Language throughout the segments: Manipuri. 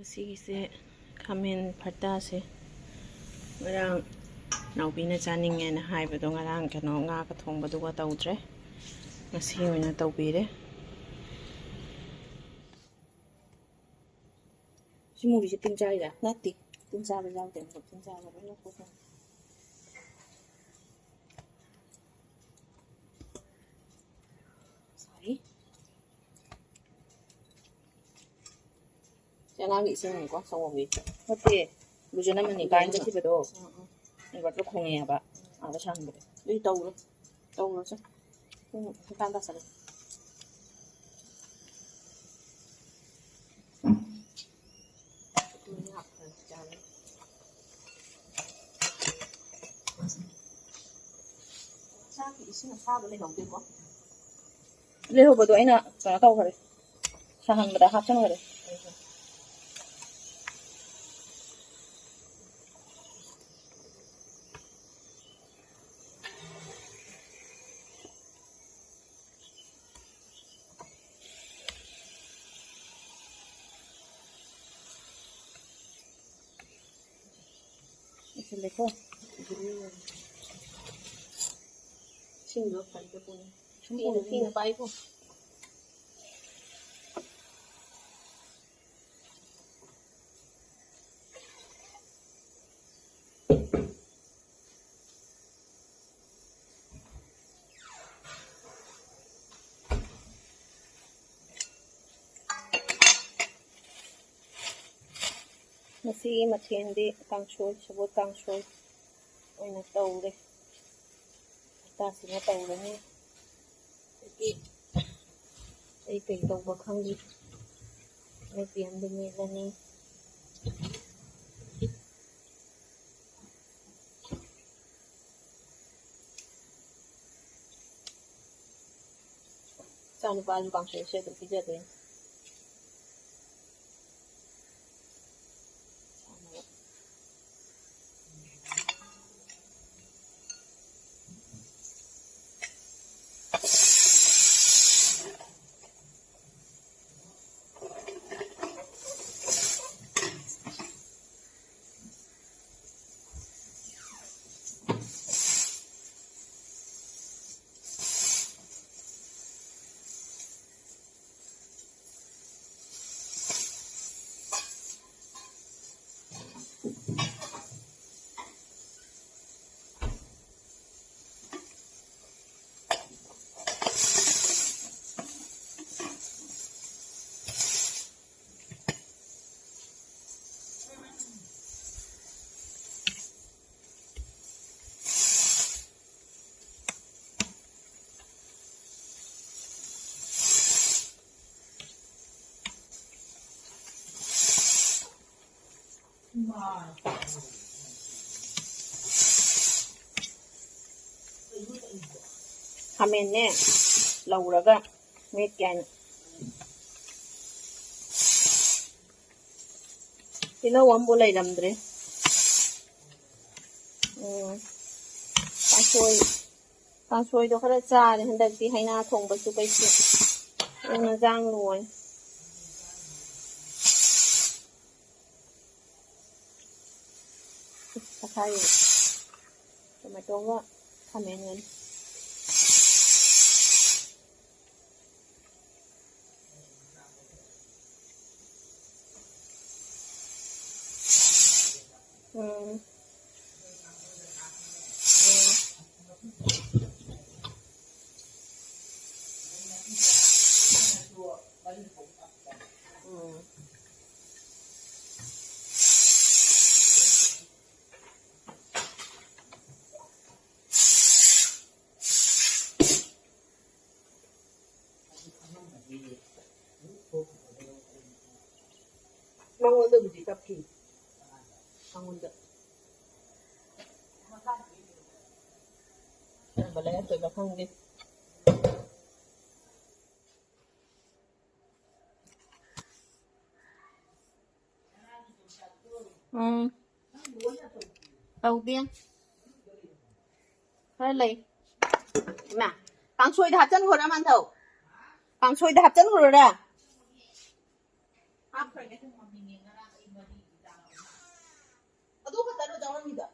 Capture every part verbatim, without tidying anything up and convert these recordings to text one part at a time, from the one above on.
ꯉꯁꯤꯒꯤꯁꯦ ꯈꯥꯃꯦꯟ ꯐꯔꯇꯥꯁꯦ ꯉꯔꯥꯡ ꯅꯥꯎꯕꯤꯅ ꯆꯥꯅꯤꯡꯉꯦꯅ ꯍꯥꯏꯕꯗꯣ, ꯉꯔꯥꯡ ꯀꯩꯅꯣ ꯉꯥꯒ ꯊꯣꯡꯕꯗꯨꯒ ꯇꯧꯗ꯭ꯔꯦ, ꯉꯁꯤ ꯑꯣꯏꯅ ꯇꯧꯕꯤꯔꯦ꯫ ꯁꯤ ꯃꯨꯔꯤꯁꯦ ꯇꯤꯟ ꯆꯥꯏꯔ? ꯅꯠꯇꯦ, ꯇꯤꯟ ꯆꯥꯕ ꯌꯥꯎꯗꯦ꯫ ꯑꯃꯨꯛ ꯇꯤꯟ ꯆꯥꯕ ꯂꯣꯏꯅ ꯀꯣꯛꯈ꯭ꯔꯦ꯫ ꯁꯥꯏ꯫ ꯁꯤ ꯑꯉꯥꯡꯒꯤ ꯏꯁꯤꯡꯅꯤꯀꯣ, ꯁꯪꯒꯣꯝꯒꯤ꯫ ꯅꯠꯇꯦ, ꯂꯨꯖꯅ ꯃꯅꯤ ꯀꯥꯏꯅ ꯆꯠꯈꯤꯕꯗꯣ꯫ ꯎꯝ, ꯎꯝ꯫ ꯏꯟꯚꯔꯇꯔ ꯈꯣꯡꯉꯦ ꯍꯥꯏꯕ꯫ ꯑꯥꯗ ꯁꯥꯍꯟꯕꯗꯣ꯫ ꯑꯗꯨꯗꯤ ꯇꯧꯔꯣ꯫ ꯇꯧꯔꯣꯁꯦ꯫ ꯄꯨꯡ ꯅꯤꯄꯥꯟ ꯇꯥꯁꯜꯂꯦ꯫ ꯆꯥꯛꯀꯤ ꯏꯁꯤꯡ ꯑꯁꯥꯕ ꯂꯩꯍꯧꯗꯦꯀꯣ? ꯂꯩꯍꯧꯕꯗꯣ ꯑꯩꯅ ꯀꯩꯅꯣ ꯇꯧꯈ꯭ꯔꯦ, ꯁꯥꯍꯟꯕꯗ ꯍꯥꯞꯆꯟꯈ꯭ꯔꯦ꯫ ꯂꯣꯏꯁꯤꯜꯂꯦꯀꯣ꯫ ꯏꯁꯤꯡꯗꯣ ꯐꯩꯗ ꯄꯨꯡ ꯁꯨꯝ ꯄꯤꯅ ꯄꯤꯅ ꯄꯥꯏꯀꯣ꯫ ꯉꯁꯤꯒꯤ ꯃꯊꯦꯜꯗꯤ ꯀꯥꯡꯁꯣꯏ, ꯁꯦꯕꯣꯠ ꯀꯥꯡꯁꯣꯏ ꯑꯣꯏꯅ ꯇꯧꯔꯦ꯫ ꯍꯞꯇꯥꯁꯤꯃ ꯇꯧꯔꯅꯤ꯫ ꯑꯗꯒꯤ ꯑꯩ ꯀꯩ ꯇꯧꯕ ꯈꯪꯗꯦ꯫ ꯑꯩ ꯄꯤ ꯑꯦꯝꯗ ꯃꯦꯠꯂꯅꯤ꯫ ꯏꯆꯥꯅꯨꯄꯥꯁꯨ ꯀꯥꯡꯁꯣꯏꯁꯦ ꯑꯗꯨꯝ ꯄꯤꯖꯗꯣꯏꯅꯤ꯫ ꯈꯥꯃꯦꯟꯅꯦ ꯂꯧꯔꯒ ꯃꯦꯠꯀꯦ ꯍꯥꯏꯅ꯫ ꯇꯤꯜꯍꯧ ꯑꯃꯕꯨ ꯂꯩꯔꯝꯗ꯭ꯔꯦ꯫ ꯎꯝ꯫ ꯀꯥꯡꯁꯣꯏ, ꯀꯥꯡꯁꯣꯏꯗꯣ ꯈꯔ ꯆꯥꯔꯦ ꯍꯟꯗꯛꯇꯤ꯫ ꯍꯩꯅꯥ ꯊꯣꯡꯕꯁꯨ ꯀꯩꯁꯨ꯫ ꯑꯗꯨꯅ ꯆꯥꯡ ꯂꯣꯏ꯫ ꯇꯈꯥꯏ ꯇꯣꯃꯦꯇꯣꯒ ꯈꯥꯃꯦꯟꯒꯅꯤ꯫ ꯎꯝ꯫ ꯎꯝ꯫ ꯎꯝ꯫ ꯃꯉꯣꯟꯗꯕꯨꯗꯤ ꯇꯞꯈꯤ꯫ ꯃꯉꯣꯟꯗ꯫ ꯀꯔꯝꯕ ꯂꯩꯔꯛꯇꯣꯏꯅꯣ ꯈꯪꯗꯦ꯫ ꯎꯝ꯫ ꯇꯧꯗꯦ꯫ ꯈꯔ ꯂꯩ꯫ ꯏꯃꯥ, ꯀꯥꯡꯁꯣꯏꯗ ꯍꯥꯞꯆꯟꯈ꯭ꯔꯣꯔꯥ ꯃꯥꯟꯊꯧ? ꯀꯥꯡꯁꯣꯏꯗ ꯍꯥꯞꯆꯟꯈ꯭ꯔꯣꯔꯥ? ꯍꯥꯞꯈ꯭ꯔꯒꯦ꯫ ꯑꯗꯨ ꯈꯛꯇꯔꯣ ꯆꯥꯎꯔꯝꯃꯤꯗꯣ?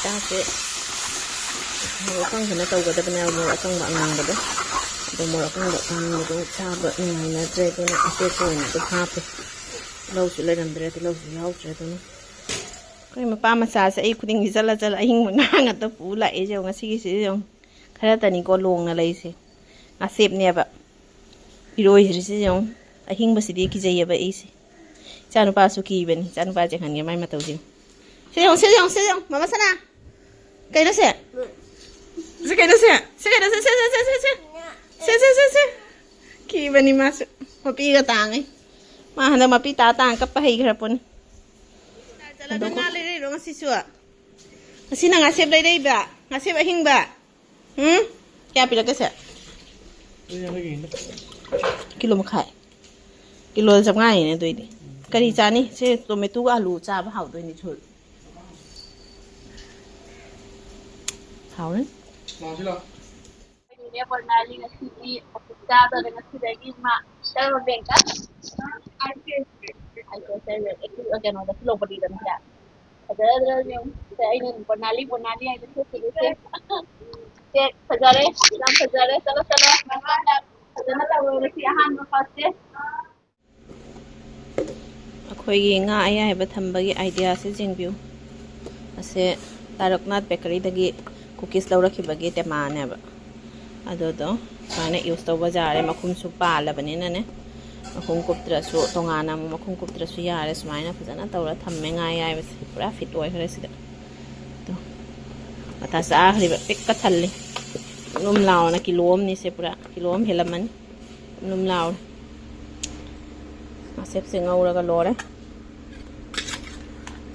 ꯆꯥꯛꯁꯦ ꯃꯣꯔꯣꯛ ꯑꯀꯪꯕꯅ ꯇꯧꯒꯗꯕꯅꯦꯕ, ꯃꯣꯔꯣꯛ ꯑꯀꯪꯕ ꯑꯉꯥꯡꯕꯗꯣ꯫ ꯑꯗꯣ ꯃꯣꯔꯣꯛ ꯑꯀꯪꯕ ꯑꯉꯥꯡꯕꯗꯣ ꯆꯥꯕ ꯅꯨꯡꯉꯥꯏꯅꯗ꯭ꯔꯦ, ꯑꯗꯨꯅ ꯑꯇꯦꯛꯄ ꯑꯣꯏꯅ ꯑꯗꯨꯝ ꯍꯥꯞꯄꯦ꯫ ꯇꯤꯜꯍꯧꯁꯨ ꯂꯩꯔꯝꯗ꯭ꯔꯦ, ꯇꯤꯜꯍꯧꯁꯨ ꯌꯥꯎꯗ꯭ꯔꯦ꯫ ꯑꯗꯨꯅ ꯑꯩꯈꯣꯏ ꯃꯄꯥ ꯃꯆꯥꯁꯦ ꯑꯩ ꯈꯨꯗꯤꯡꯒꯤ ꯆꯠꯂ ꯆꯠꯂ ꯑꯍꯤꯡꯕ ꯉꯥ ꯉꯥꯛꯇ ꯄꯨ ꯂꯥꯛꯏꯁꯦ ꯌꯦꯡꯉꯣ꯫ ꯉꯁꯤꯒꯤꯁꯤꯗꯤ ꯌꯦꯡꯉꯣ, ꯈꯔꯇꯅꯤꯀꯣ ꯂꯣꯡꯅ ꯂꯩꯁꯦ꯫ ꯉꯥꯁꯦꯞꯅꯦꯕ꯫ ꯏꯔꯣꯏꯁꯤꯔꯤꯁꯤ ꯌꯦꯡꯉꯨ꯫ ꯑꯍꯤꯡꯕꯁꯤꯗꯤ ꯀꯤꯖꯩꯌꯦꯕ ꯑꯩꯁꯦ꯫ ꯏꯆꯥꯅꯨꯄꯥꯁꯨ ꯀꯤꯕꯅꯤ꯫ ꯏꯆꯥꯅꯨꯄꯥꯁꯦ ꯈꯟꯒꯦ ꯃꯥꯏ ꯃꯇꯧꯁꯦ ꯌꯦꯡꯉꯨ꯫ ꯁꯤ ꯌꯦꯡꯉꯨ, ꯁꯤ ꯌꯦꯡꯉꯨ, ꯁꯤ ꯌꯦꯡꯉꯨ, ꯃꯃꯥ ꯁꯅꯥ꯫ ꯀꯩꯅꯣ ꯁꯦ? ꯁꯤ ꯀꯩꯅꯣ ꯁꯦ? ꯁꯤ ꯀꯩꯅꯣ ꯁꯦ? ꯁꯦ, ꯁꯦ, ꯁꯦ, ꯁꯦ, ꯁꯦ꯫ ꯁꯦ, ꯁꯦ, ꯁꯦ, ꯁꯦ꯫ ꯀꯤꯕꯅꯤ ꯃꯥꯁꯨ꯫ ꯃꯄꯤꯒ ꯇꯥꯡꯉꯤ꯫ ꯃꯥ ꯍꯟꯗꯛ ꯃꯄꯤ ꯇꯥ ꯇꯥꯡ ꯀꯞꯄ ꯍꯩꯈ꯭ꯔ ꯄꯣꯠꯅꯤ꯫ ꯆꯠꯂꯒ ꯉꯥ ꯂꯩꯔꯛꯏꯔꯣ ꯉꯁꯤꯁꯨ? ꯉꯁꯤ ꯅꯪ ꯉꯥꯁꯦꯞ ꯂꯩꯔꯛꯏꯕ? ꯉꯥꯁꯦꯞ ꯑꯍꯤꯡꯕ? ꯎꯝ? ꯀꯌꯥ ꯄꯤꯔꯛꯀꯦ ꯁꯦ? ꯀꯤꯂꯣ ꯃꯈꯥꯏ꯫ ꯀꯤꯂꯣꯗ ꯆꯥꯝꯃꯉꯥꯅꯤꯅꯦ ꯑꯗꯨꯏꯗꯤ꯫ ꯀꯔꯤ ꯆꯥꯅꯤ? ꯁꯦ ꯇꯣꯃꯦꯇꯣꯒ ꯑꯂꯨ ꯆꯥꯕ ꯍꯥꯎꯗꯣꯏꯅꯤ ꯁꯨꯜ꯫ ꯍꯥꯎꯔꯅꯤ꯫ ꯂꯥꯛꯑꯣ, ꯁꯤ ꯂꯥꯛꯑꯣ꯫ ꯑꯩꯈꯣꯏꯅꯦ ꯕꯣꯔꯅꯥꯂꯤ ꯉꯁꯤꯗꯤ ꯑꯣꯐꯤꯁ ꯀꯥꯗꯣꯔꯦ꯫ ꯉꯁꯤꯗꯒꯤ ꯃꯥ ꯇꯔꯥꯃꯥꯄꯟ ꯕꯦꯡꯀ ꯀꯩꯅꯣꯗ ꯐꯖꯔꯗ꯭ꯔꯥ ꯌꯦꯡꯉꯨ꯫ ꯁꯦ, ꯑꯩꯅ ꯕꯣꯔꯅꯥꯂꯤ, ꯕꯣꯔꯅꯥꯂꯤ ꯍꯥꯏꯅ ꯊꯣꯛꯈꯤꯕꯁꯦ꯫ ꯁꯦ, ꯐꯖꯔꯦ, ꯌꯥꯝ ꯐꯖꯔꯦ꯫ ꯆꯠꯂꯣ, ꯆꯠꯂꯣ꯫ ꯃꯄꯥꯟꯗ ꯐꯖꯅ ꯇꯧꯔꯣ꯫ ꯉꯁꯤ ꯑꯍꯥꯟꯕ ꯐꯥꯔꯁ ꯗꯦ꯫ ꯑꯩꯈꯣꯏꯒꯤ ꯉꯥ ꯑꯌꯥꯏꯕ ꯊꯝꯕꯒꯤ ꯑꯥꯏꯗꯤꯌꯥꯁꯦ ꯌꯦꯡꯕꯤꯌꯨ꯫ ꯑꯁꯦ ꯇꯥꯔꯛꯅꯥꯊ ꯕꯦꯀꯔꯤꯗꯒꯤ ꯀꯨꯀꯤꯁ ꯂꯧꯔꯛꯈꯤꯕꯒꯤ ꯇꯦꯃꯥꯅꯦꯕ꯫ ꯑꯗꯨꯗꯣ ꯁꯨꯃꯥꯏꯅ ꯌꯨꯁ ꯇꯧꯕ ꯌꯥꯔꯦ꯫ ꯃꯈꯨꯝꯁꯨ ꯄꯥꯜꯂꯕꯅꯤꯅꯅꯦ, ꯃꯈꯨꯝ ꯀꯨꯞꯇ꯭ꯔꯁꯨ, ꯇꯣꯉꯥꯟꯅ ꯑꯃꯨꯛ ꯃꯈꯨꯝ ꯀꯨꯞꯇ꯭ꯔꯁꯨ ꯌꯥꯔꯦ꯫ ꯁꯨꯃꯥꯏꯅ ꯐꯖꯅ ꯇꯧꯔ ꯊꯝꯃꯦ ꯉꯥ ꯑꯌꯥꯏꯕꯁꯦ꯫ ꯄꯨꯔꯥ ꯐꯤꯠ ꯑꯣꯏꯈ꯭ꯔꯦ ꯁꯤꯗ꯫ ꯑꯗꯣ ꯃꯊꯥ ꯆꯥꯈ꯭ꯔꯤꯕ ꯄꯤꯛꯀ ꯊꯜꯂꯤ꯫ ꯂꯨꯝ ꯂꯥꯎꯅ ꯀꯤꯂꯣ ꯑꯃꯅꯤꯁꯦ, ꯄꯨꯔꯥ ꯀꯤꯂꯣ ꯑꯃ ꯍꯦꯜꯂꯝꯃꯅꯤ꯫ ꯂꯨꯝ ꯂꯥꯎꯔꯦ꯫ ꯉꯥꯁꯦꯞꯁꯦ ꯉꯧꯔꯒ ꯂꯣꯏꯔꯦ꯫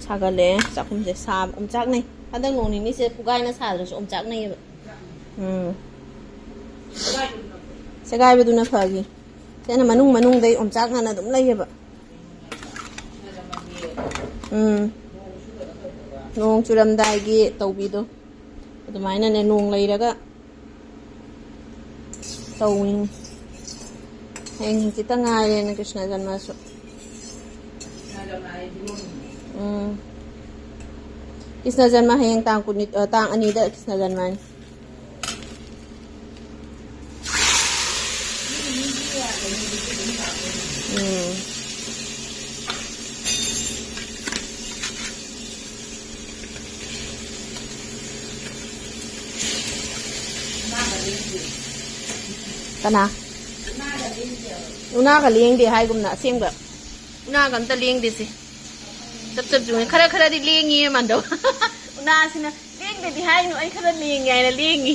ꯁꯥꯒꯠꯂꯛꯑꯦ꯫ ꯆꯥꯛꯈꯨꯝꯁꯦ ꯁꯥꯕ, ꯑꯣꯝꯆꯥꯛꯅꯩ꯫ ꯍꯟꯗꯛ ꯅꯣꯡ ꯅꯤꯅꯤꯁꯦ ꯄꯨꯒꯥꯏꯅ ꯁꯥꯗ꯭ꯔꯁꯨ ꯑꯣꯝꯆꯥꯛꯅꯩꯌꯦꯕ꯫ ꯎꯝ꯫ ꯁꯦꯒꯥꯏꯕꯗꯨꯅ ꯐꯈꯤ꯫ ꯁꯤꯅ ꯃꯅꯨꯡ ꯃꯅꯨꯡꯗꯩ ꯑꯣꯝꯆꯥꯛꯅꯅ ꯑꯗꯨꯝ ꯂꯩꯌꯦꯕ꯫ ꯎꯝ꯫ ꯅꯣꯡ ꯆꯨꯔꯝꯗꯥꯏꯒꯤ ꯇꯧꯕꯤꯗꯣ꯫ ꯑꯗꯨꯃꯥꯏꯅꯅꯦ, ꯅꯣꯡ ꯂꯩꯔꯒ ꯇꯧꯅꯤꯡꯉꯤ꯫ ꯍꯌꯦꯡ ꯍꯪꯆꯤꯠꯇ ꯉꯥꯏꯔꯦꯅ ꯀ꯭ꯔꯤꯁꯅ ꯖꯟꯃꯁꯨ꯫ ꯎꯝ꯫ ꯀ꯭ꯔꯤꯁꯅ ꯖꯟꯃ ꯍꯌꯦꯡ ꯇꯥꯡ ꯀꯨꯟꯅꯤ, ꯑ, ꯇꯥꯡ ꯑꯅꯤꯗ ꯀ꯭ꯔꯤꯁꯅ ꯖꯟꯃꯅꯤ꯫ ꯎꯝ꯫ ꯀꯅꯥ? ꯎꯅꯥꯒ ꯂꯦꯡꯗꯦ ꯍꯥꯏꯒꯨꯝꯅ ꯑꯁꯦꯡꯕ꯫ ꯎꯅꯥꯒ ꯑꯝꯇ ꯂꯦꯡꯗꯦꯁꯦ꯫ ꯆꯞ ꯆꯞ ꯌꯨꯡꯉꯤ꯫ ꯈꯔ ꯈꯔꯗꯤ ꯂꯦꯡꯉꯤ ꯃꯥꯟꯗꯧ꯫ ꯎꯅꯥꯁꯤꯅ ꯂꯦꯡꯗꯦꯗꯤ ꯍꯥꯏꯅꯨ, ꯑꯩ ꯈꯔ ꯂꯦꯡꯉꯦ ꯍꯥꯏꯅ ꯂꯦꯡꯉꯤ꯫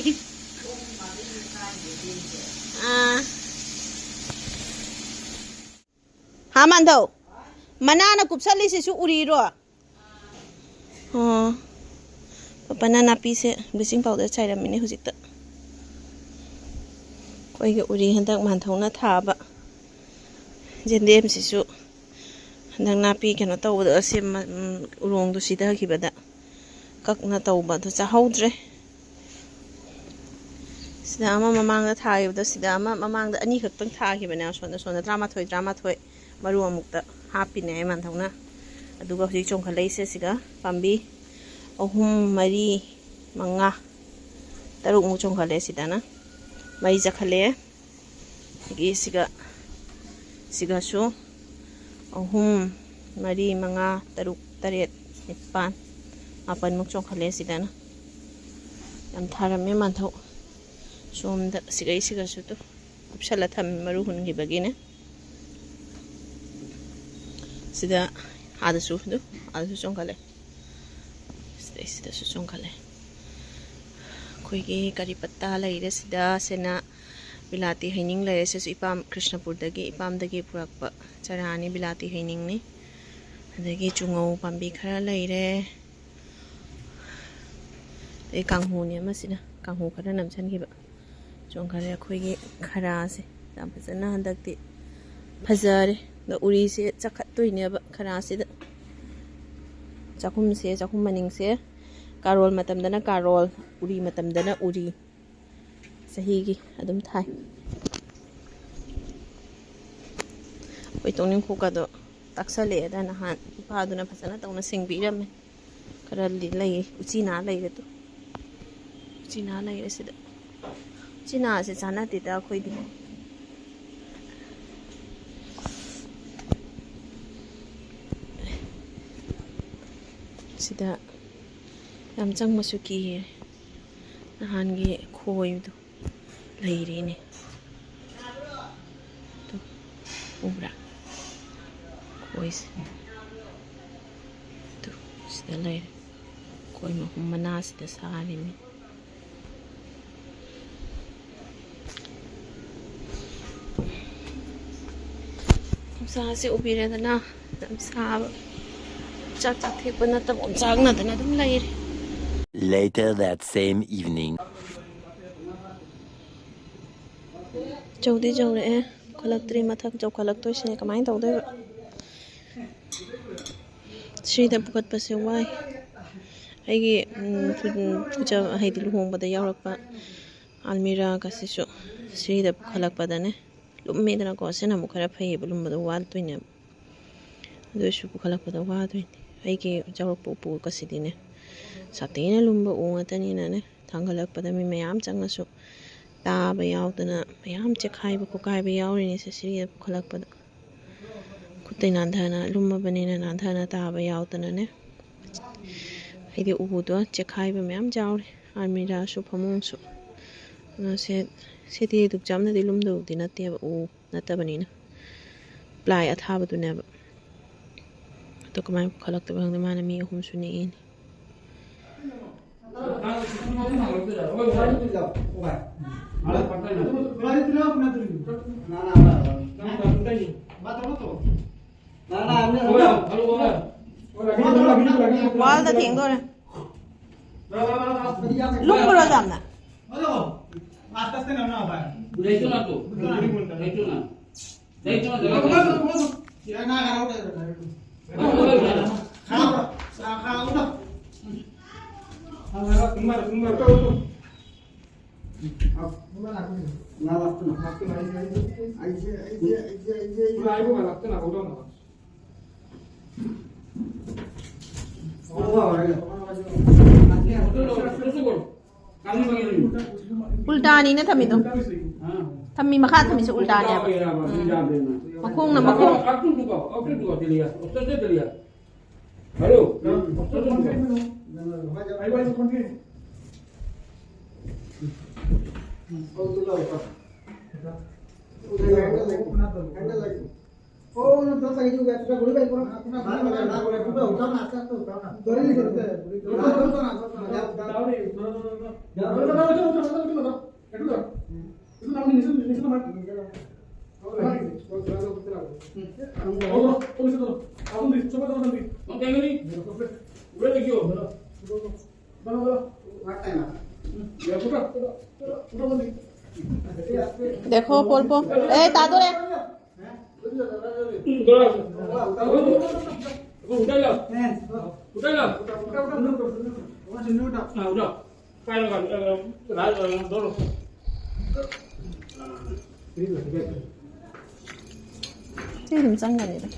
ꯑꯥ꯫ ꯍꯥ ꯃꯥꯟꯗꯧ? ꯃꯅꯥꯅ ꯀꯨꯞꯁꯜꯂꯤꯁꯤꯁꯨ ꯎꯔꯤꯔꯣ? ꯑꯣ꯫ ꯄꯄꯥꯅ ꯅꯥꯄꯤꯁꯦ ꯕ꯭ꯂꯤꯆꯤꯡ ꯄꯥꯎꯗꯔ ꯆꯥꯏꯔꯝꯃꯤꯅꯦ ꯍꯧꯖꯤꯛꯇ꯫ ꯑꯩꯈꯣꯏꯒꯤ ꯎꯔꯤ ꯍꯟꯗꯛ ꯃꯥꯟꯊꯧꯅ ꯊꯥꯕ ꯌꯦꯟꯗꯦꯝꯁꯤꯁꯨ ꯍꯟꯗꯛ ꯅꯥꯄꯤ ꯀꯩꯅꯣ ꯇꯧꯕꯗ, ꯁꯦꯝ-, ꯎꯝ, ꯎꯔꯣꯡꯗꯣ ꯁꯤꯊꯈꯤꯕꯗ ꯀꯛꯅ ꯇꯧꯕ ꯑꯗꯨ ꯆꯥꯍꯧꯗ꯭ꯔꯦ꯫ ꯁꯤꯗ ꯑꯃ ꯃꯃꯥꯡꯗ ꯊꯥꯈꯤꯕꯗꯣ, ꯁꯤꯗ ꯑꯃ ꯃꯃꯥꯡꯗ ꯑꯅꯤꯈꯛꯇꯪ ꯊꯥꯈꯤꯕꯅꯦ꯫ ꯑꯁꯣꯝꯗ, ꯁꯣꯝꯗ ꯇꯔꯥꯃꯥꯊꯣꯏ, ꯇꯔꯥꯃꯥꯊꯣꯏ ꯃꯔꯨ ꯑꯃꯨꯛꯇ ꯍꯥꯞꯄꯤꯅꯦ ꯑꯩ ꯃꯥꯟꯊꯧꯅ꯫ ꯑꯗꯨꯒ ꯍꯧꯖꯤꯛ ꯆꯣꯡꯈꯠꯂꯛꯏꯁꯦ ꯁꯤꯒ ꯄꯥꯝꯕꯤ ꯑꯍꯨꯝ, ꯃꯔꯤ, ꯃꯉꯥ, ꯇꯔꯨꯛꯃꯨꯛ ꯆꯣꯡꯈꯠꯂꯦ ꯁꯤꯗꯅ꯫ ꯃꯔꯤ ꯆꯠꯈꯠꯂꯦ꯫ ꯑꯗꯒꯤ ꯁꯤꯒ, ꯁꯤꯒꯁꯨ ꯑꯍꯨꯝ, ꯃꯔꯤ, ꯃꯉꯥ, ꯇꯔꯨꯛ, ꯇꯔꯦꯠ, ꯅꯤꯄꯥꯟ, ꯃꯥꯄꯟꯃꯨꯛ ꯆꯣꯡꯈꯠꯂꯦ ꯁꯤꯗꯅ꯫ ꯌꯥꯝ ꯊꯥꯔꯝꯃꯦ ꯃꯥꯟꯊꯧ꯫ ꯁꯣꯝꯗ ꯁꯤꯒꯩꯁꯤꯒꯁꯨ ꯇꯨ ꯀꯨꯞꯁꯜꯂ ꯊꯝꯃꯦ, ꯃꯔꯨ ꯍꯨꯟꯈꯤꯕꯒꯤꯅꯦ꯫ ꯁꯤꯗ ꯑꯥꯗꯁꯨ ꯑꯗꯨ, ꯑꯥꯗꯁꯨ ꯆꯣꯡꯈꯠꯂꯦ꯫ ꯁꯤꯗꯩꯁꯤꯗꯁꯨ ꯆꯣꯡꯈꯠꯂꯦ꯫ ꯑꯩꯈꯣꯏꯒꯤ ꯀꯔꯤ ꯄꯠꯇꯥ ꯂꯩꯔꯦ ꯁꯤꯗ, ꯁꯤꯅ ꯕꯤꯂꯥꯇꯤ ꯍꯩꯅꯤꯡ ꯂꯩꯔꯦ꯫ ꯁꯤꯁꯨ ꯏꯄꯥꯝ ꯀ꯭ꯔꯤꯁꯅꯄꯨꯔꯗꯒꯤ, ꯏꯄꯥꯝꯗꯒꯤ ꯄꯨꯔꯛꯄ ꯆꯔꯥꯅꯤ, ꯕꯤꯂꯥꯇꯤ ꯍꯩꯅꯤꯡꯅꯤ꯫ ꯑꯗꯒꯤ ꯆꯨꯉꯧ ꯄꯥꯝꯕꯤ ꯈꯔ ꯂꯩꯔꯦ꯫ ꯑꯗꯩ ꯀꯥꯡꯍꯧꯅꯦ ꯑꯃꯁꯤꯅ, ꯀꯥꯡꯍꯧ ꯈꯔ ꯅꯝꯁꯤꯟꯈꯤꯕ꯫ ꯆꯣꯡꯈꯠꯂꯦ ꯑꯩꯈꯣꯏꯒꯤ ꯈꯔꯥꯁꯦ꯫ ꯌꯥꯝ ꯐꯖꯅ ꯍꯟꯗꯛꯇꯤ ꯐꯖꯔꯦ꯫ ꯑꯗꯣ ꯎꯔꯤꯁꯦ ꯆꯥꯈꯠꯇꯣꯏꯅꯦꯕ ꯈꯔꯥꯁꯤꯗ꯫ ꯆꯥꯛꯈꯨꯝꯁꯦ, ꯆꯥꯛꯈꯨꯝ ꯃꯅꯤꯡꯁꯦ ꯀꯥꯔꯣꯜ ꯃꯇꯝꯗꯅ ꯀꯥꯔꯣꯜ, ꯎꯔꯤ ꯃꯇꯝꯗꯅ ꯎꯔꯤ꯫ ꯆꯍꯤꯒꯤ ꯑꯗꯨꯝ ꯊꯥꯏ꯫ ꯑꯩꯈꯣꯏ ꯇꯣꯛꯅꯤꯡꯈꯣꯛꯀꯗꯣ ꯇꯥꯛꯁꯜꯂꯛꯑꯦꯗ, ꯅꯍꯥꯟ ꯏꯄꯥꯗꯨꯅ ꯐꯖꯅ ꯇꯧꯅ ꯁꯦꯡꯕꯤꯔꯝꯃꯦ꯫ ꯈꯔꯗꯤ ꯂꯩꯌꯦ꯫ ꯎꯆꯤꯅꯥ ꯂꯩꯔꯦ ꯇꯨ꯫ ꯎꯆꯤꯅꯥ ꯂꯩꯔꯦ ꯁꯤꯗ꯫ ꯎꯆꯤꯅꯥꯁꯦ ꯆꯥꯟꯅꯗꯦꯗ ꯑꯩꯈꯣꯏꯗꯤ꯫ ꯁꯤꯗ ꯌꯥꯝ ꯆꯪꯕꯁꯨ ꯀꯤꯌꯦ꯫ ꯅꯍꯥꯟꯒꯤ ꯈꯣꯏꯗꯣ ꯂꯩꯔꯤꯅꯦ꯫ ꯇꯨ, ꯎꯕ꯭ꯔꯥ? ꯈꯣꯏꯁꯦ꯫ ꯇꯨ, ꯁꯤꯗ ꯂꯩꯔꯦ꯫ ꯈꯣꯏ ꯃꯍꯨꯝ ꯃꯅꯥꯁꯤꯗ ꯁꯥꯔꯤꯅꯤ꯫ ꯅꯨꯡꯁꯥꯁꯦ ꯎꯕꯤꯔꯦꯗꯅ, ꯌꯥꯝ ꯁꯥꯕ꯫ ꯆꯥꯛ ꯆꯥꯊꯦꯛꯄ ꯅꯠꯇꯕ ꯑꯣꯝꯆꯥꯛꯅꯗꯅ ꯑꯗꯨꯝ ꯂꯩꯔꯦ꯫ Later that same evening. ꯆꯧꯗꯤ ꯆꯧꯔꯛꯑꯦ, ꯄꯨꯈꯠꯂꯛꯇ꯭ꯔꯤ꯫ ꯃꯊꯛ ꯆꯧꯈꯠꯂꯛꯇꯣꯏꯁꯤꯅꯦ, ꯀꯃꯥꯏꯅ ꯇꯧꯗꯣꯏꯕ? ꯁꯤꯗ ꯄꯨꯈꯠꯄꯁꯦ ꯋꯥꯏ꯫ ꯑꯩꯒꯤ, ꯎꯝ, ꯄꯨ-, ꯄꯨꯖ-, ꯍꯥꯏꯗꯤ ꯂꯨꯍꯣꯡꯕꯗ ꯌꯥꯎꯔꯛꯄ ꯑꯜꯃꯤꯔꯥꯒꯁꯤꯁꯨ ꯁꯤꯗ ꯄꯨꯈꯠꯂꯛꯄꯗꯅꯦ, ꯂꯨꯝꯃꯦꯗꯅꯀꯣ꯫ ꯁꯤꯅ ꯑꯃꯨꯛ ꯈꯔ ꯐꯩꯌꯦꯕ, ꯂꯨꯝꯕꯗꯣ ꯋꯥꯗꯣꯏꯅꯦꯕ꯫ ꯑꯗꯨ ꯑꯣꯏꯁꯨ ꯄꯨꯈꯠꯂꯛꯄꯗ ꯋꯥꯗꯣꯏꯅꯦ꯫ ꯑꯩꯒꯤ ꯌꯥꯎꯔꯛꯄ ꯎꯄꯨꯒꯁꯤꯗꯤꯅꯦ, ꯁꯥꯊꯤꯅ ꯂꯨꯝꯕ ꯎ ꯉꯥꯛꯇꯅꯤꯅꯅꯦ, ꯊꯥꯡꯒꯠꯂꯛꯄꯗ ꯃꯤ ꯃꯌꯥꯝ ꯆꯪꯉꯁꯨ ꯇꯥꯕ ꯌꯥꯎꯗꯅ ꯃꯌꯥꯝ ꯆꯦꯛꯈꯥꯏꯕ ꯈꯣꯠꯀꯥꯏꯕ ꯌꯥꯎꯔꯤꯅꯤ ꯁꯦ ꯁꯤꯗ ꯄꯨꯈꯠꯂꯛꯄꯗ꯫ ꯈꯨꯠꯇꯩ ꯅꯥꯟꯊꯅ, ꯂꯨꯝꯃꯕꯅꯤꯅ ꯅꯥꯟꯊꯅ ꯇꯥꯕ ꯌꯥꯎꯗꯅꯅꯦ꯫ ꯍꯥꯏꯗꯤ ꯎꯗꯣ ꯆꯦꯛꯈꯥꯏꯕ ꯃꯌꯥꯝ ꯌꯥꯎꯔꯤ, ꯑꯜꯃꯤꯔꯥꯁꯨ ꯐꯃꯨꯡꯁꯨ꯫ ꯑꯗꯣ ꯁꯦ, ꯁꯤꯗꯤ ꯑꯗꯨꯛ ꯌꯥꯝꯅꯗꯤ ꯂꯨꯝꯗꯧꯗꯤ ꯅꯠꯇꯦꯕ, ꯎ ꯅꯠꯇꯕꯅꯤꯅ꯫ ꯄ꯭ꯂꯥꯏ ꯑꯊꯥꯕꯗꯨꯅꯦꯕ꯫ ꯑꯗꯣ ꯀꯃꯥꯏꯅ ꯄꯨꯈꯠꯂꯛꯇꯣꯏꯕ ꯈꯪꯗꯦ, ꯃꯥꯅ ꯃꯤ ꯑꯍꯨꯝꯁꯨ ꯅꯦꯛꯏꯅꯦ꯫ ꯋꯥꯜꯗ ꯊꯦꯡꯗꯣꯔꯦ꯫ ꯂꯨꯝꯕ꯭ꯔꯣ ꯌꯥꯝꯅ? ꯎꯜꯇꯥꯅꯤꯅ ꯊꯝꯃꯤꯗꯣ꯫ ꯊꯝꯃꯤ, ꯃꯈꯥ ꯊꯝꯃꯤꯁꯦ ꯎꯜꯇꯥꯅꯦꯕ꯫ ꯎꯝ꯫ ꯃꯈꯣꯡꯅ ꯃꯈꯣꯡ꯫ দেখো, পল্প। এই, তা ধরে। ꯁꯤ ꯑꯗꯨꯝ ꯆꯪꯒꯅꯤꯗ꯫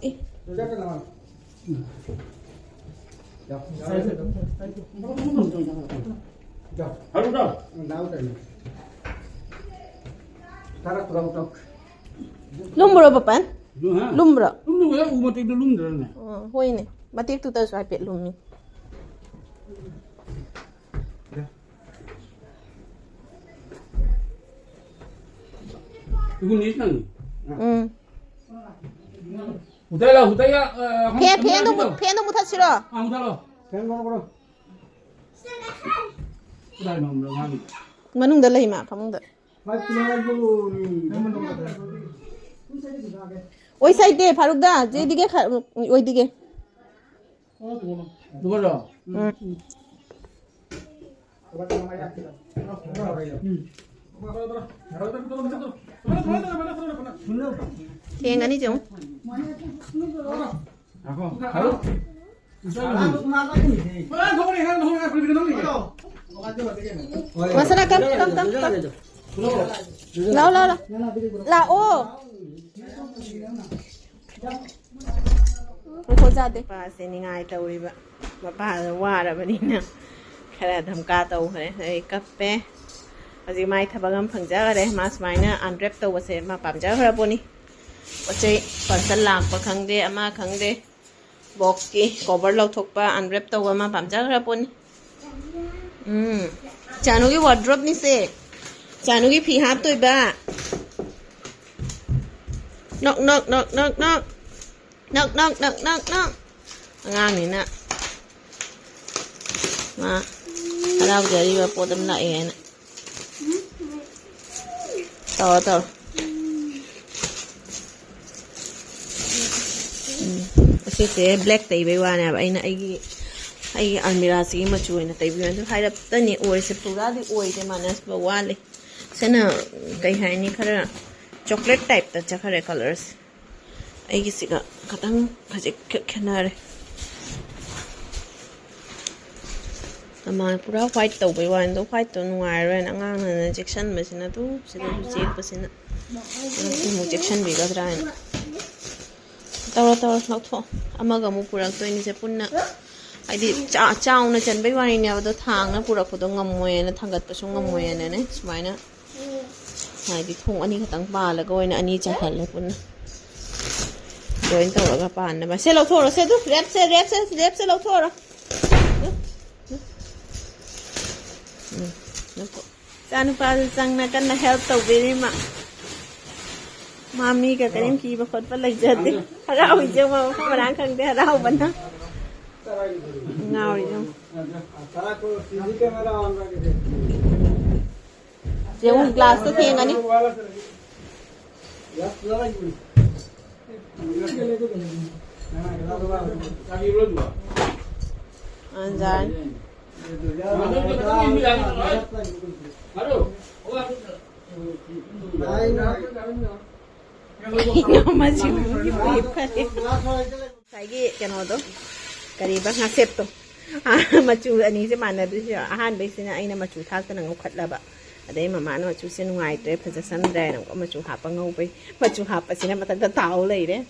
ꯑꯦ꯫ ꯂꯨꯝꯕ꯭ꯔꯣ, ꯄꯄꯟ? ꯂꯨꯝ-, ꯍꯥ? ꯂꯨꯝꯕ꯭ꯔꯣ? ꯂꯨꯝꯗꯕ ꯎ ꯃꯇꯦꯛꯇꯣ ꯂꯨꯝꯗ꯭ꯔꯅꯦ? ꯑꯣ, ꯍꯣꯏꯅꯦ꯫ ꯃꯇꯦꯛꯇꯨꯗꯁꯨ ꯍꯥꯏꯐꯦꯠ ꯂꯨꯝꯃꯤ꯫ ꯎꯝ꯫ ꯐꯦꯟ, ꯐꯦꯟꯗꯣ ꯃꯨ-, ꯐꯦꯟꯗꯣ ꯃꯨꯊꯠꯁꯤꯔꯣ? ꯃꯅꯨꯡꯗ ꯂꯩ ꯃꯥ, ꯐꯃꯨꯡꯗ꯫ ꯑꯣꯏ ꯁꯥꯏꯗꯦ, ꯐꯥꯔꯨꯛꯗ, ꯖꯦꯗꯤꯒꯦ ꯈ-, ꯑꯣꯏꯗꯤꯒꯦ꯫ ꯎꯝ꯫ ꯊꯦꯡꯉꯅꯤ ꯆꯦ꯫ ꯃꯁꯥꯅ ꯀꯝ, ꯀꯝ, ꯀꯝ, ꯀꯝ꯫ ꯂꯥꯎ, ꯂꯥꯎ, ꯂꯥꯎ꯫ ꯂꯥꯛꯑꯣ꯫ ꯉꯥꯏꯈꯣ, ꯌꯥꯗꯦ꯫ ꯃꯄꯥꯁꯦ ꯅꯤꯡꯉꯥꯏ ꯇꯧꯔꯤꯕ꯫ ꯃꯄꯥꯗꯣ ꯋꯥꯔꯕꯅꯤꯅ ꯈꯔ ꯙꯝꯀꯥ ꯇꯧꯈ꯭ꯔꯦ꯫ ꯑꯩ ꯀꯞꯄꯦ꯫ ꯍꯧꯖꯤꯛ ꯃꯥꯏ ꯊꯕꯛ ꯑꯃ ꯐꯪꯖꯈꯔꯦ꯫ ꯃꯥ ꯁꯨꯃꯥꯏꯅ unwrap ꯇꯧꯕꯁꯦ ꯃꯥ ꯄꯥꯝꯖꯈ꯭ꯔ ꯄꯣꯠꯅꯤ꯫ ꯄꯣꯠ ꯆꯩ parcel ꯂꯥꯛꯄ ꯈꯪꯗꯦ, ꯑꯃ ꯈꯪꯗꯦ꯫ Boxꯀꯤ cover ꯂꯧꯊꯣꯛꯄ, unwrap ꯇꯧꯕ ꯑꯃ ꯄꯥꯝꯖꯈ꯭ꯔ ꯄꯣꯠꯅꯤ꯫ ꯎꯝ꯫ ꯆꯥꯅꯨꯒꯤ wardrobeꯅꯤꯁꯦ꯫ ꯆꯥꯅꯨꯒꯤ ꯐꯤ ꯍꯥꯞꯇꯣꯏꯕ꯫ ꯅꯣꯛ, ꯅꯣꯛ, ꯅꯣꯛ, ꯅꯣꯛ, ꯅꯣꯛ꯫ ꯅꯣꯛ, ꯅꯣꯛ, ꯅꯣꯛ, ꯅꯣꯛ, ꯅꯣꯛ꯫ ꯑꯉꯥꯡꯅꯤꯅ ꯃꯥ ꯍꯔꯥꯎꯖꯔꯤꯕ ꯄꯣꯠ ꯑꯃ ꯂꯥꯛꯑꯦ ꯍꯥꯏꯅ꯫ ꯇꯧꯔꯣ, ꯇꯧꯔꯣ꯫ ꯎꯝ꯫ ꯑꯁꯤꯁꯦ black ꯇꯩꯕꯩ ꯋꯥꯅꯦꯕ꯫ ꯑꯩꯅ ꯑꯩꯒꯤ, ꯑꯩꯒꯤ almirahꯁꯤꯒꯤ ꯃꯆꯨ ꯑꯣꯏꯅ ꯇꯩꯕꯤꯌꯨ꯫ ꯑꯗꯨ ꯍꯥꯏꯔꯞꯇꯅꯤ ꯑꯣꯏꯔꯤꯁꯦ, ꯄꯨꯔꯥꯗꯤ ꯑꯣꯏꯗꯦ, ꯃꯥꯟꯅꯕ ꯋꯥꯠꯂꯤ꯫ ꯁꯤꯅ ꯀꯩ ꯍꯥꯏꯅꯤ, ꯈꯔ chocolate typeꯇ ꯆꯠꯈꯔꯦ colourꯁꯦ꯫ ꯑꯩꯒꯤꯁꯤꯒ ꯈꯇꯪ ꯈꯖꯤꯛ ꯈꯛ ꯈꯦꯠꯅꯔꯦ꯫ ꯃꯃꯥꯡ ꯄꯨꯔꯥ white ꯇꯧꯕꯩ ꯋꯥꯅꯤꯗꯣ, whiteꯇꯣ ꯅꯨꯡꯉꯥꯏꯔꯣꯏꯅ ꯑꯉꯥꯡꯅ ꯆꯦꯛꯁꯟꯕꯁꯤꯅ ꯑꯗꯨꯝ ꯁꯤꯗꯁꯨ ꯆꯦꯛꯄꯁꯤꯅ ꯍꯟꯗꯛꯇꯤ ꯑꯃꯨꯛ ꯆꯦꯛꯁꯟꯕꯤꯒꯗ꯭ꯔꯥ ꯍꯥꯏꯅ꯫ ꯇꯧꯔꯣ, ꯇꯧꯔꯣ, ꯂꯧꯊꯣꯛꯑꯣ꯫ ꯑꯃꯒ ꯑꯃꯨꯛ ꯄꯨꯔꯛꯇꯣꯏꯅꯤꯁꯦ ꯄꯨꯟꯅ꯫ ꯍꯥꯏꯗꯤ ꯆꯥ-, ꯆꯥꯎꯅ ꯆꯟꯕꯩ ꯋꯥꯔꯤꯅꯦꯕ, ꯑꯗꯣ ꯊꯥꯡꯅ ꯄꯨꯔꯛꯄꯗꯣ ꯉꯝꯃꯣꯏꯅ, ꯊꯥꯡꯒꯠꯄꯁꯨ ꯉꯝꯃꯣꯏꯅꯅꯦ ꯁꯨꯃꯥꯏꯅ꯫ ꯍꯥꯏꯗꯤ ꯊꯣꯡ ꯑꯅꯤ ꯈꯛꯇꯪ ꯄꯥꯜꯂꯒ ꯑꯣꯏꯅ ꯑꯅꯤ ꯆꯜꯍꯜꯂꯦ ꯄꯨꯟꯅ꯫ Join ꯇꯧꯔꯒ ꯄꯥꯟꯅꯕ꯫ ꯁꯦ ꯂꯧꯊꯣꯛꯑꯣꯔꯣ, ꯁꯦ ꯑꯗꯨ ꯔꯦꯞꯁꯦ, ꯔꯦꯞꯁꯦ, ꯔꯦꯞꯁꯦ ꯂꯧꯊꯣꯛꯑꯣꯔꯣ꯫ ꯎꯝ, ꯂꯧꯊꯣꯛ-, ꯏꯆꯥꯅꯨꯄꯥꯁꯨ ꯆꯪꯅ ꯀꯟꯅ help ꯇꯧꯕꯤꯔꯤ ꯃꯥ꯫ ꯃꯥ ꯃꯤꯒ ꯀꯔꯤꯝ ꯀꯤꯕ ꯈꯣꯠꯄ ꯂꯩꯖꯗꯦ꯫ ꯍꯔꯥꯎꯏꯁꯦ ꯃꯥ ꯃꯐꯝ ꯃꯔꯥꯡ ꯈꯪꯗꯦ ꯍꯔꯥꯎꯕꯅ꯫ ꯉꯥꯎꯔꯤꯁꯦ ꯌꯦꯡꯉꯣ꯫ ꯌꯦꯡꯉꯨ, glassꯇꯣ ꯊꯦꯡꯉꯅꯤ꯫ ꯑꯥ, ꯌꯥꯔꯅꯤ꯫ ꯏꯅꯝꯃꯁꯤꯡꯗꯨꯒꯤ ꯄꯨꯏ ꯐꯔꯦ꯫ ꯉꯁꯥꯏꯒꯤ ꯀꯩꯅꯣꯗꯣ, ꯀꯔꯤꯕ, ꯉꯥꯁꯦꯞꯇꯣ, ꯃꯆꯨ ꯑꯅꯤꯁꯦ ꯃꯥꯟꯅꯗ꯭ꯔꯤꯁꯦ, ꯑꯍꯥꯟꯕꯩꯁꯤꯅ ꯑꯩꯅ ꯃꯆꯨ ꯊꯥꯛꯇꯅ ꯉꯧꯈꯠꯂꯕ, ꯑꯗꯩ ꯃꯃꯥꯅ ꯃꯆꯨꯁꯦ ꯅꯨꯡꯉꯥꯏꯇ꯭ꯔꯦ, ꯐꯖꯁꯟꯗ꯭ꯔꯦ ꯍꯥꯏꯅ ꯑꯃꯨꯛꯀ ꯃꯆꯨ ꯍꯥꯞꯄ ꯉꯧꯕꯩ, ꯃꯆꯨ ꯍꯥꯞꯄꯁꯤꯅ ꯃꯊꯟꯇ ꯇꯥꯎ ꯂꯩꯔꯦ꯫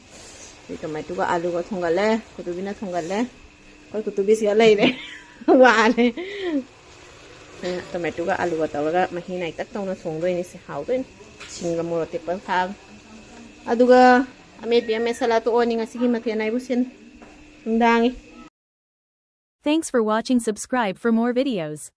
ꯑꯗꯩ ꯇꯣꯃꯦꯇꯣꯒ ꯑꯥꯂꯨꯒ ꯊꯣꯡꯒꯠꯂꯦ, ꯀꯨꯇꯨꯕꯤꯅ ꯊꯣꯡꯒꯠꯂꯦ, ꯑꯩꯈꯣꯏ ꯀꯨꯇꯨꯕꯤꯁꯤꯒ ꯂꯩꯔꯦ꯫ ꯋꯥꯔꯦ꯫ ꯑꯗꯨꯅ ꯇꯣꯃꯦꯇꯣꯒ ꯑꯥꯂꯨꯒ ꯇꯧꯔꯒ ꯃꯍꯤ ꯅꯥꯏꯇꯛ ꯇꯧꯅ ꯊꯣꯡꯗꯣꯏꯅꯤ꯫ ꯁꯤ ꯍꯥꯎꯗꯣꯏꯅꯤ꯫ ꯁꯤꯡꯒ ꯃꯣꯔꯣꯛ ꯑꯇꯦꯛꯄ ꯊꯥꯛꯑꯒ꯫ ꯑꯗꯨꯒ ꯑꯃꯦꯠꯄꯤ ꯑꯃ ꯃꯦꯠꯁꯜꯂ ꯇꯣꯛꯑꯅꯤ ꯉꯁꯤꯒꯤ ꯃꯊꯦꯜ ꯍꯥꯏꯕꯨ ꯁꯤꯅꯤ꯫ ꯅꯨꯡꯗꯥꯡꯒꯤ꯫ Thanks for watching. Subscribe for more videos.